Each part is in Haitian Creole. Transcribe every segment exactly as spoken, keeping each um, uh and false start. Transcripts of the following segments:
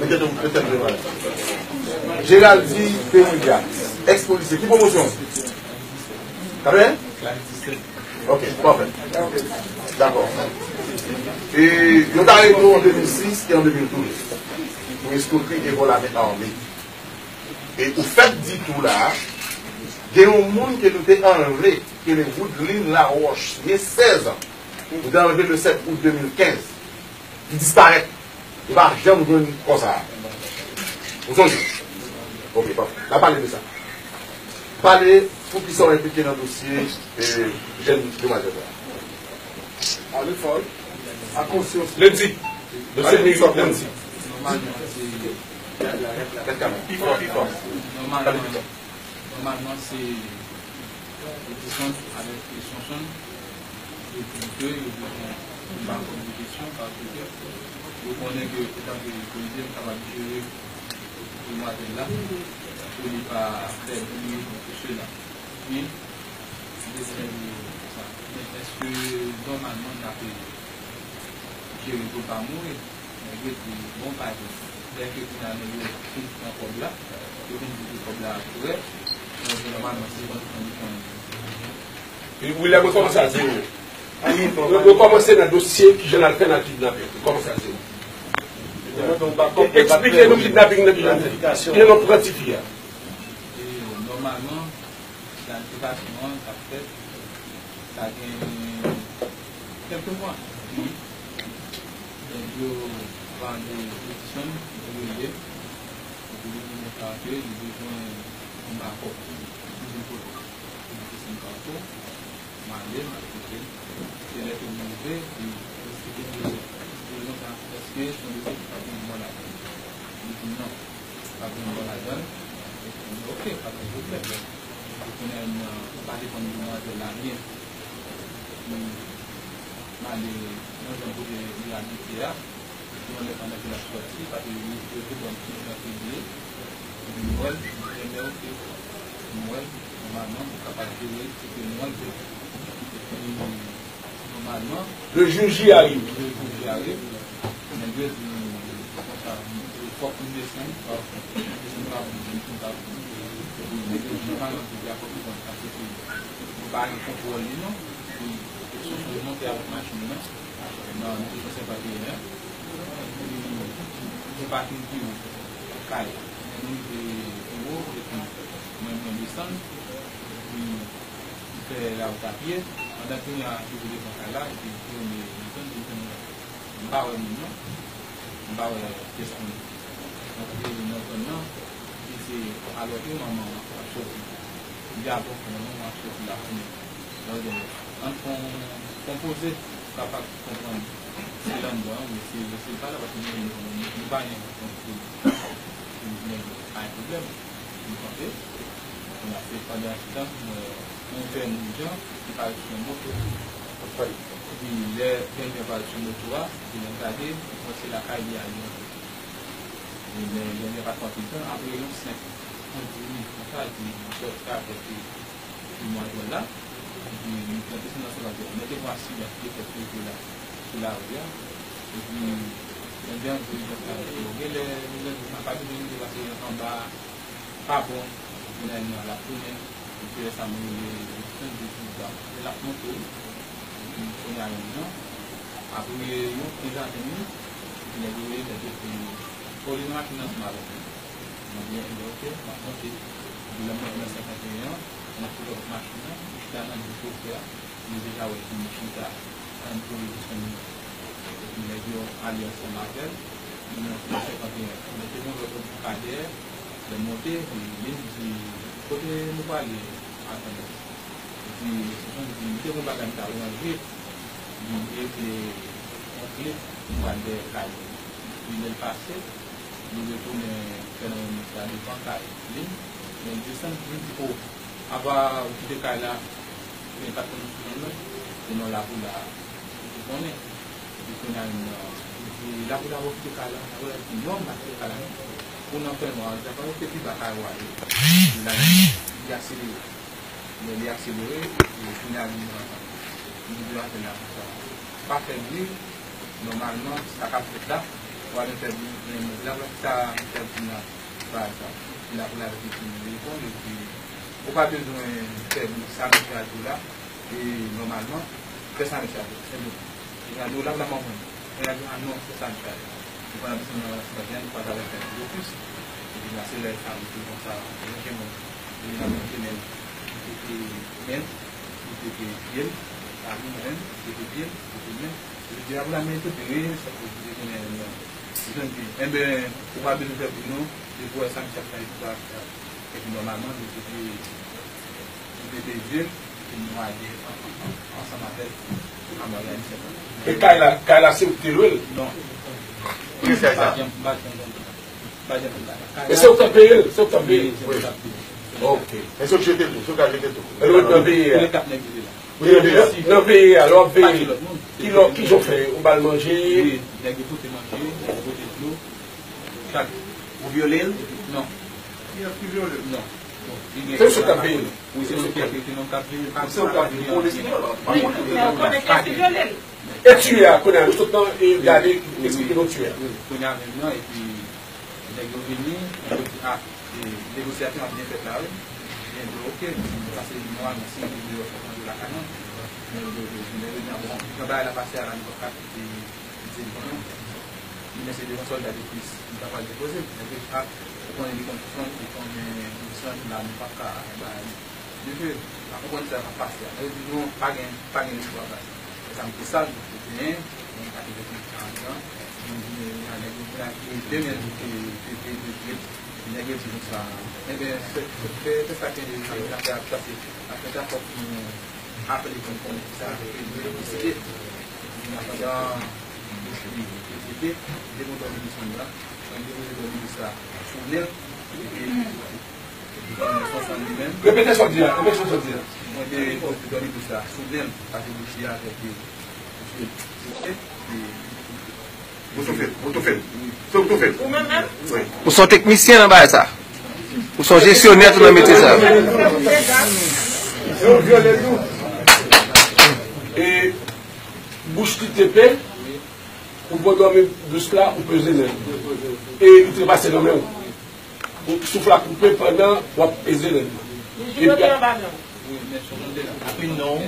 Mete tou, mete tou. Geraldy Perillat, ex polisye. Ki pwomosyon? Katrevennsenk? Ok, pafè. Dakò. E yo t arete w an de mil sis e an de mil douz pou eskwokri e vòl avèk ame. E ou fèk di tou la, gen yon moun ke nou te anlve, ki rele Woodlin Laroche, gen sèz an. Nou te anlve le sèt out de mil kenz. Li disparèt. Li pa janm jwenn kò sa a. Ou sonje? Ok, pafè. N a pale de sa. Pale poukisa w enplike nan dosye, eh, jèn demwazèl la. Pale fò, a konsyans. Lendi. Dosye meri lendi. Nòmalman, se Pi fò, pi fò. Pale pi fò. Nòmalman, se Edison avèk Sonson. Yo di ke yo bezwen ba kòm de kesyon, paske yo konnen ke, etan ke polisye, m kapab jere demwazèl la, pou li pa pèdi sela. Men, m bezwen di sa. Men èske nòmalman n ap jere pou l pa mouri? Nèg yo di, bon, pa di. Lè ke kounye a nèg yo fin pran kòb la, yo vin di ke kòb la prè, donk, nòmalman, se kòb la li pran. William, rekòmanse a zewo. Re-, rekòmanse nan dosye kijan n al fè nan kidnapin. Rekòmanse a zewo. E, eksplike nou kidnapin nan kijan l fèt. Kijan nou pran tifi a. E, nòmalman, planifikasyon an t ap fèt, sa gen kèlke mwa. Nèg yo mande Edison pou rele, pou li di sa ke li bezwen yon bakòp. Li di kote. Li di se yon bakòp. M ale, m al kote l. Se lè ke m rive, li eksplike m dosye a. Li di konsa, èske se yon dosye ki pa gen mò ladan l? Li di non, pa gen mò ladan l. M di, ok, pa gen pwoblèm. Kounye a, m pa te konn demwazèl la byen. Epi, m ale nan zòn kote li abite a. Yon lè pandan ke l ap sòti, paske li, yo te ban m ki jan ke li ye. Epi m wè l, m di, ebyen, ok. M wè l, nòmalman, m kapab jere, se ke m wè l ke, epi, nòmalman, le jour J arrive. Le jour J arrive, nèg yo di, konsa, fòk m desann, fòk m desann pa pou m, m pa pou m. Epi, nèg yo di, nòmalman, se Jacob ki konn aksepte. Nou pa gen kontwòl li, non. Epi, se sou monte avèk machin nan, nan de san senkanteyen. Epi, nou pati pi wo kay. Lè nou rive pi wo, epi mwen, mwen desann, epi m fè lawout a pye. Pandan ke m rive devan kay la, epi m tounen desann, desann, m pa wè moun nan, m pa wè pyès moun. Donk, nan zòn nan, epi se alò ke manman an ap sòti. M di, a bon, manman an ap sòti la kounye a. Donk, ann fè yon, fè yon poze, pou kapab konprann si l anndan, men si, si l pa la, paske nou, nou, nou pa gen kont pou, pou nou gen pa gen pwoblèm. Nou kanpe. Kounye a, se pandan se tan, mwen, yon jèn jan ki parèt sou yon moto. Epi, lè jèn jan parèt sou moto a, epi lè m gade, mwen se lakay li a li antre. Epi, lè jèn jan pa t pran pil tan, apre yon senk, yon dis minit konsa, epi m sòti avèk li. Epi mwen jwenn la, epi m te desann nan sou labyè. Men te pran aksidan ki te fèt sou wout la, sou lari a. Epi, mwen te anvi di, gen lè, gen lè, m pa bezwen rive pase anba, pa bon, kounye a l ap tounen. Epi lè sa mwen rele, mwen di, di, di, di, lè l ap monte, epi kounye a menm jan, apre yon kenz a ven minit, epi nèg yo rele, nèg yo di, o, li nan machin nan ansanm avèk nou. Mwen di, enben, ok, m ap monte. Epi lè m monte nan senkanteyen an, m ap sot avèk machin nan, m chita nan men chofè a, li deja wè si m chita anndan pozisyon m nan. Epi nèg yo ale ansanm avè l, nou monte nan senkanteyen. Mete yon lòt otoka dèyè, lè m monte, epi li di, kote nou prale, Atann. Epi, Sonson di, m te gen yon bagay m ta ranje, li mete yon kle pou al dèyè kay li. Epi lè l pase, li retounen fè nan menm wout la devan kay li. Men desann, li di, o, apa ou kite kay la, men pa t konn sou non, se non Lapoula, ou te konnen. Epi kounye a, li di, Lapoula, ou kite kay la, Lapoula di, non, m pa kite kay la, non. Ou nan fènwa, li di, apa ou te pi ba kay ou a ye. Epi la, li akselere. Lè li akselere, epi kounye a li di, li di, atè la konsa. Pa fè bri, nòmalman, sa k ap fèt la, Ou pa bezwen fè bri, men moun la, la, sa, misye ap di nan bagay sa. Li la pou l avèk epi li reponn, epi ou pa bezwen fè bri, sa misye a di w la, e nòmalman, fè sa misye a di w, senpleman. Li a di w la, la, mwen konn. Mwen a di, a non, se sa misye a di. Ou konn ap di nan rèstoran, ou pa ta fè bri opis. Epi la, se lè sa, ou di konsa, mwen ke mwen, li nan mwen ke men, li te ke men, li te ke pye l, a di mwen, li te ke pye l, li te ke men. Jodi a pou la men tout wi, sa pou di konnen nan. Ou konprann ki, enben, ou pa bezwen fè bri non, depi w wè sa misye ap fè, epi nòmalman, li te, li te dezye, li te nwaye ansanm avèk, ansanm avèk misye. E kay la, kay la se ou ki te lwe l? Non. Ki kay sa? Pa janm, pa janm, pa janm. E se ou k t ap peye l, se ou k t ap peye l. Wi, se mwen k ap peye. Ok. Men se ou k jete l tou, se ou k al jete l tou. E lòt nan peye a? Lè kat nèg ki te la. Wi, nan peye a, lè w ap veye, ki lè, ki jan w fè? Ou ba l manje? Wi, nèg yo pote manje, nèg yo pote dlo. Chak. Ou vyole l? Non. Kiyès ki vyole l? Non. Se misye k ap veye l? Wi, se misye k ap veye l, se nou k ap veye l. Se ou k ap veye l, polis li ye, wi. Men ou konnen kiyès ki vyole l? E tiye a, kounye a, nou sot nan, e gade, eksplike nou tiye a. Wi, kounye a menm nan, epi nèg yo vini, yo di, a, e, negosyasyon ap byen fèt la, wi. Byen di, ok, pase nou anonse, nou di yo fòk manje lakay nou. Nèg yo, nèg yo di, a, bon, jan bagay la pase a la, nou p ap ka kite, di l non. Li men se devan sòlda de plis, li ta pral depoze l. Nèg yo di, a, ou konnen li konn fon, li konnen li san la, nou p ap ka bay. Mesye, pa konprann sa k ap pase a. Yo di, non, pa gen, pa gen lespwa, baz. E sa m te sal, m te genyen, mwen pa te genyen andan. Mwen vini, nèg yo vin ak de men, de, de, de, de, de, nèg yo di konsa, enben, fè, fè, fè, fè sa k gen de fè, n ap fè ap pase, n ap fè sa, fòk nou aple pou n konnen kisa ke nou deside. Epi, pandan bouch li te trete, li te monte yon minis la, mwen te monte yon minis la sou nen l, epi Repete sa w di a, repete sa w di a. Mwen te poze dòmi bouch la sou nen l, pase bouch li avèk, e, bouch li. Ou toufe l, ou toufe l. Se ou toufe l. Ou menm menm? Wi. Ou se yon teknisyen nan bagay sa. Ou se yon jesyonè tou nan metye sa. E bouch li te pe, ou pran dòmi bouch la, ou peze nen l. E li trepase nan men w. Ou souf la koupe pandan w ap peze nen nan. Li jwe anba men w. Wi, men sou konte la. Apre non.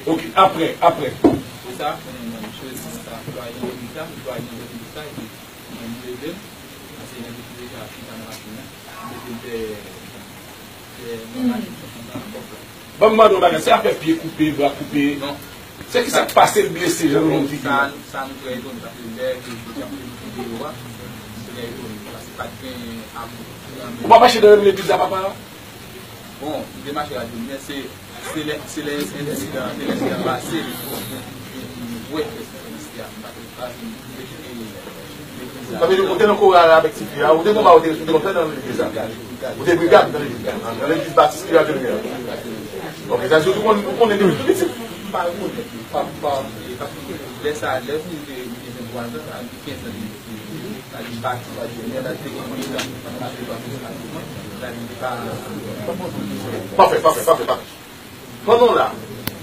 Ok, apre, apre. Se sa, konnen mwen, m chwazi sa, m plwaye nan legliz la, m plwaye nan legliz la, epi mwen, m leve l, paske nèg yo te deja chita nan machin nan, m mete l dèyè, dèyè nan machin nan, nan kòf la. Ban m mande w yon bagay, se afè pye koupe, bra koupe. Non. Se ki sa k pase l blese jan nou di? Sa, sa nou trè etone, paske lè ke yo t ap fè videyo a, nou trè etone, paske pa t gen am nan men. Ou pa mache nan menm legliz la, papa? Bon, m te mache la, men se, se lè, se lè ensidan, lè ensidan pase, m wè ke se ensidan, m pa te Sa vle di, ou te nan koral la avèk tifi a, ou te konba, ou te, ou te konn fè nan legliz la. Ou te brigad nan legliz la, nan legliz batis Pilat Demi an. Ok, sa vle di, ou konn, ou konnen depi tou piti. M pa rekonèt li, pa, pa, e, paske lè sa, lè pou te, li te venntwa zan, sa, li kenz zan, li, li, li, li pati, sa vle di, men la, li te gen huit an, sa vle di, li pa. Pafè, pafè, pafè, pafè. Pandan w la,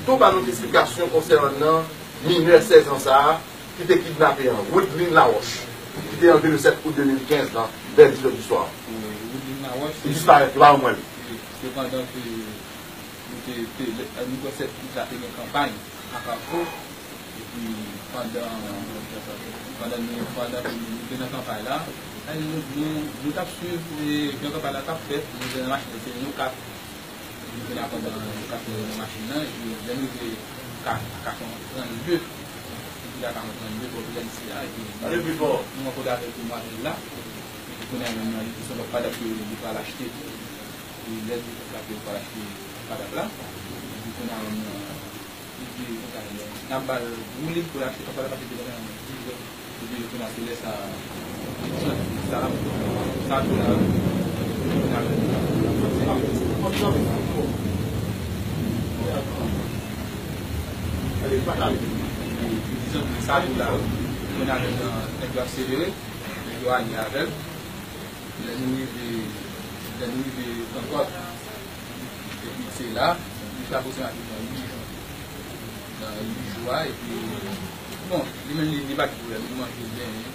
tou ba nou eksplikasyon konsènan minè sèz an sa a ki te kidnape an, Woodlyn Laroche, ki te an de le sèt out de mil kenz lan, vè dis è di swa. Woodlyn Laroche, li disparèt, yo pa janm wè li. Se pandan ke nou te, te, nou kwè sèt out la te gen kanpay a Kafou, epi pandan, pandan nou, pandan ke nou te nan kanpay la, nou, nou, nou t ap swiv, e, jan kanpay la t ap fèt, nou te nan machin, se nou kat. Epi kounye a pandan nou t ap nan machin nan, epi lè nou rive ka, ka trannde, epi la ka trannde, bò vilaj isi a, epi nou rankontre avèk demwazèl la, epi kounye a menm nan, li di se yon lòt padap ke li pral achte, epi lè li fè sa ke li pral achte padap la, epi kounye a menm nan, epi konsa, n ap ba l woulib pou l achte padap la, paske li te gentan di, epi kounye a se lè sa, sa, sa tou la, kounye a menm, sa tou la, kounye a menm, nèg yo akselere, nèg yo ale avè l. Lè nou rive, lè nou rive Pankòt, epi se la, nou te apresye maten nan uit jou. Nan uit jou a, epi, bon, li menm li, li pa gen pwoblèm, li manje, li benyen.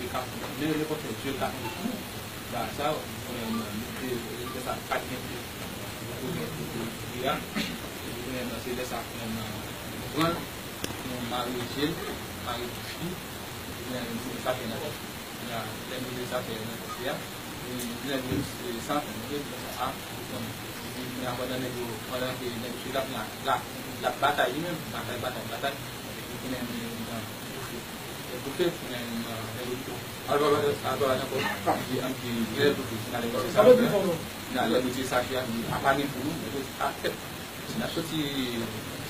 li ka, men nenpòt lè, Dye ka fè pou bagay sa yo, konnen, nou te, lè sa pa t gen pou, pou, pou, pou, pou, pou, a, konnen, se lè sa, konnen, nou pran, nou mare je l, mare bouch li, konnen, nou mete sa fè nan tèt li. Kounye a, lè nou mete sa fè nan tèt li a, e lè nou mete sa fè nan tèt li a, konnen, epi kounye a, pandan nèg yo, pandan ke nèg yo ap la, la, l ap batay li menm, batay, batay, batay, epi kounye a, li nan, Etoufe, men, euh, Alba, Alba, Alba, ankò, li, li, li etoufe, si n ale misye sa fè, si n ale misye sa fè, li, a pa gen pou nou, men a tèt. Si n ap soti,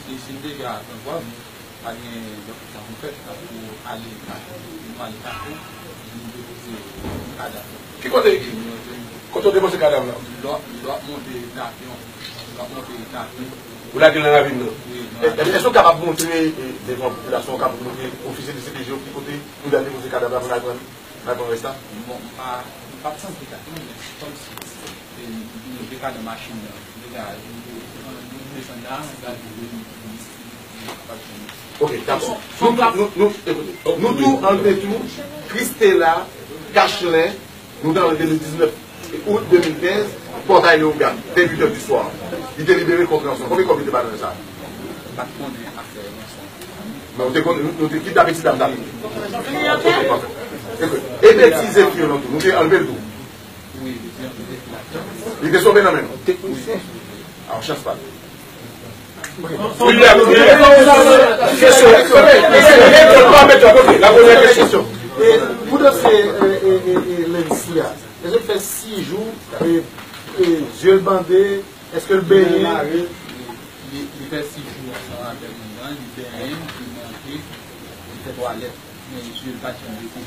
si, si n deja pran pòz, pa gen lòt sa pou fè, tankou ale Kafou, nou ale Kafou, nou depoze kadav. Ki kote? Kote w depoze kadav la? Lò, lò monte Tapyon. Lò monte Tapyon. Ou lage l nan ravin nan? Wi, nan ravin. Èske w kapab montre, eh, devan popilasyon, w kapab montre ofisye D C P J yo ki kote nou dwe depoze kadav la pou n al pran, n al pran rès la? Bon, m pa, m p ap santi dat non, men se kòmsi, eh, nou te ka nan machin nan. Deja, nou, nou desann la, nou gade, nou, nou, nou kapab jwenn. Ok, dakò. Nou, nou, nou, nou, ekoute, nou tou anlve tou Christela Cachelin, nou te anlve de mil diznèf out de mil kenz, Pòtay Leyogàn, venntuit è di swa. Li te libere kont ranson. Konbyen kòb li te ba nan sa? M pa t konnen afè ranson. Men ou te konn, nou, nou te kidnape ti dam nan. Ok, pafè. Ekoute, e betize fi yo nan tou, nou te anlve l tou. Wi, li te anlve fi la. Li te sove nan men nou? Wi. A, yon chans pa l. William, William, kesyon, kesyon, kesyon, pa mete kote, la premyè kesyon. E, pou dosye, e, e, e, e, Lency a, èske l fè sis jou, e, e, je l bande, èske l benyen? Li, li fè sis jou ansanm avèk moun nan, li benyen, li manje, li fè twalèt. Men je l pa t janm rete.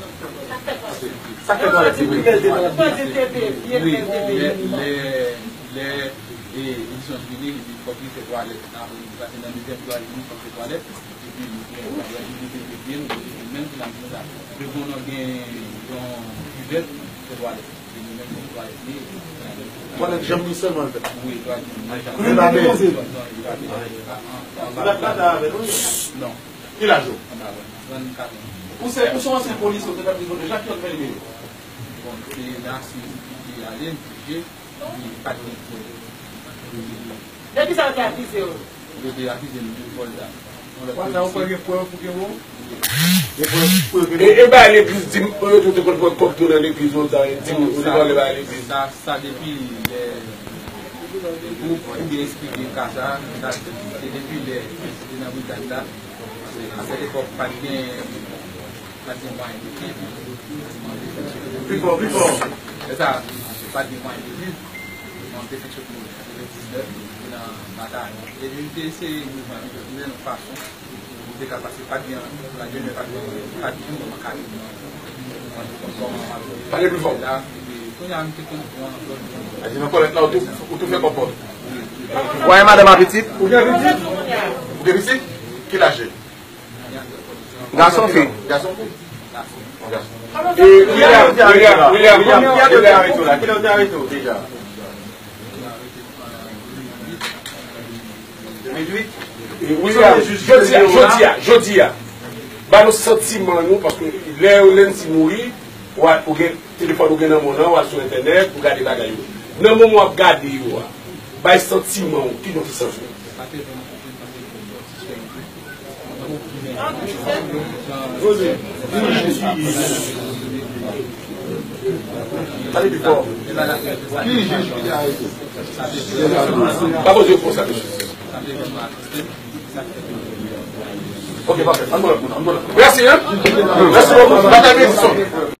Sa k fè twalèt se vre? Wi, lè, lè, lè, e, li sonj vini, li di fòk li fè twalèt. Apre li pase nan dezyèm, twazyèm jou, fòk fè twalèt. Epi li gen twalèt, li leve pye l, li leve men l, li lave men l. Devan nou gen yon kivèt, fè twalèt. Se li menm ki fè twalèt li. Twalèt janm li sèlman l fè? Wi, twalèt janm li. Li pa benyen? Non, li pa benyen. Li pa t kata avè nou? Non. Ki laj ou? Trannkat an. Ou se, ou se yon ansyen polisye, ou te fè prizon deja, ki lòt fè li benyen? Bon, se lasiz ki te ale, m jije, li pa t gen prèv. De ki sa yo te akize w? Yo te akize m de vòl dam. Vòl dam, ou pa gen prèv pou ke ou? Gen prèv pou ke... E, e bay legliz, di m, yo te konn pran kòb tou nan legliz, ou di m, ou te vòlè bay legliz. Sa, sa depi lè, pou, pou byen eksplike ka sa, sa, se depi lè, se nan brigad la, a sèt epòk, pa t gen, pa t gen mwayen legliz. Pi fò, pi fò. Se sa, pa t gen mwayen legliz. Mwen te fè sot nan de mil diznèf nan Batayon. E li te eseye mouvman li nan yon fason pou te ka pase, pa t gen anpil, pa t gen, pa t gen, pa t gen yon makak nan, nan, nan, nan, nan, pale pi fò. La, epi, kounye a, m te konn pran lòt moun. A di nan kòlèt la, ou tou, ou tou fè kòpòt. Ou wè madanm a pitit? Ou gen pitit? Ou gen pitit? Ki laj li? Gason, fi? Gason, fi. Gason. E, William, William, William, William. Kilè yo te arete w la? Kilè yo te arete w deja? William, jodi a, jodi a, jodi a, ba nou santiman nou, paske lè Lency mouri, ou a, ou gen telefòn ou gen nan men w lan, ou al sou entènèt, ou gade bagay yo. Nan moman w ap gade yo a, bay santiman w, ki jan w te santi w? Pale pi fò. Ki jij ki te arete? Pa poze yo konsa, mesye. Ok, pafè. Ann pran lòt moun, ann pran lòt moun. Mèsi, en. Mèsi bokou. Batay Benediksyon.